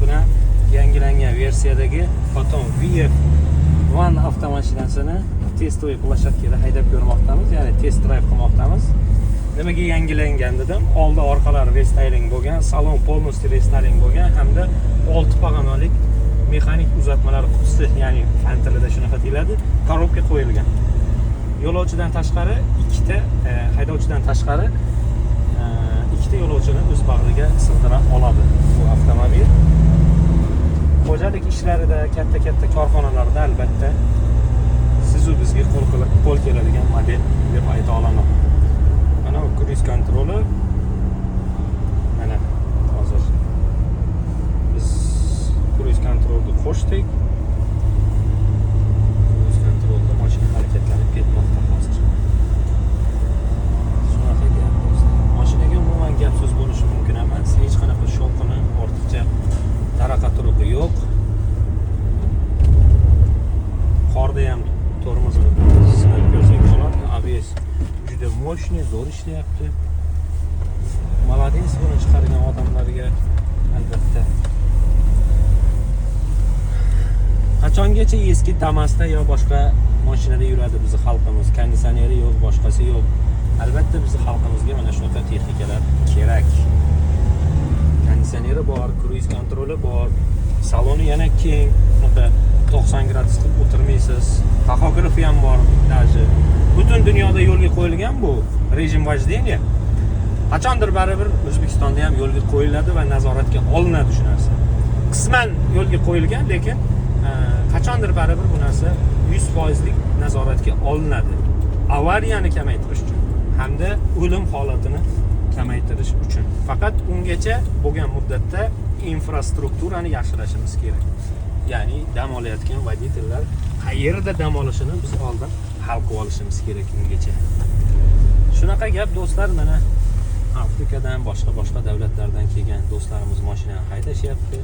bilan yangilangan versiyadagi Foton VF1 avtomashinasini тестовый площадка da haydab ko'rmoqdamiz, ya'ni test drive qilmoqdamiz. Nimaga yangilangan dedim? Oldi orqalari рестайлинг bo'lgan, salon полностью рестайлинг bo'lgan hamda 6 pog'onalik mexanik uzatmalar qutisi, ya'ni fan tilida shunaqa deyiladi, коробка qo'yilgan. Yo'lovchidan tashqari ikkita, haydovchidan tashqari ikkita yo'lovchini o'z bag'riga sig'dira oladi bu avtomobil. Xo'jalik ishlarida, katta-katta korxonalarda albatta sizu bizga qo'l keladigan model deb ayta olaman. Mana bu круиз контроль i. Mana hozir biz круиз контроль ni qo'shdik. Круиз контроль da mashina harakatlanib ketmoqda hozir. Shunaqa gap, do'stlar. Mashinaga umuman gap so'z bo'lishi mumkin emas. Hech qanaqa shovqini, ortiqcha taraqa turuqi yo'q. Qorda ham tormozini sinab ko'rsak bo'ladi. ABS juda мощный, zo'r ishlayapti. Молодец buni chiqargan odamlarga albatta. Qachongacha eski Damasda yo boshqa mashinada yuradi bizni xalqimiz? Konditsioneri yo'q, boshqasi yo'q. Albatta bizni xalqimizga mana shunaqa texnikalar kerak. Konditsioneri bor, круиз контроль i bor, saloni yana keng, unaqa 90 gradus qilib o'tirmaysiz. Taxografi ham bor даже. Butun dunyoda yo'lga qo'yilgan bu режим вождения. Qachondir baribir O'zbekistonda ham yo'lga qo'yiladi va nazoratga olinadi shu narsa. Qisman yo'lga qo'yilgan, lekin qachondir baribir bu narsa 100 foizlik nazoratga olinadi. Avariyani kamaytirish uchun hamda o'lim holatini kamaytirish uchun. Faqat ungacha bo'lgan muddatda infrastrukturani yaxshilashimiz kerak. Ya'ni dam olayotgan водитель lar qayerda dam olishini biz oldin hal qilib olishimiz kerak ungacha. Shunaqa gap, do'stlar, mana Afrikadan, boshqa boshqa davlatlardan kelgan do'stlarimiz mashinani haydashyapti.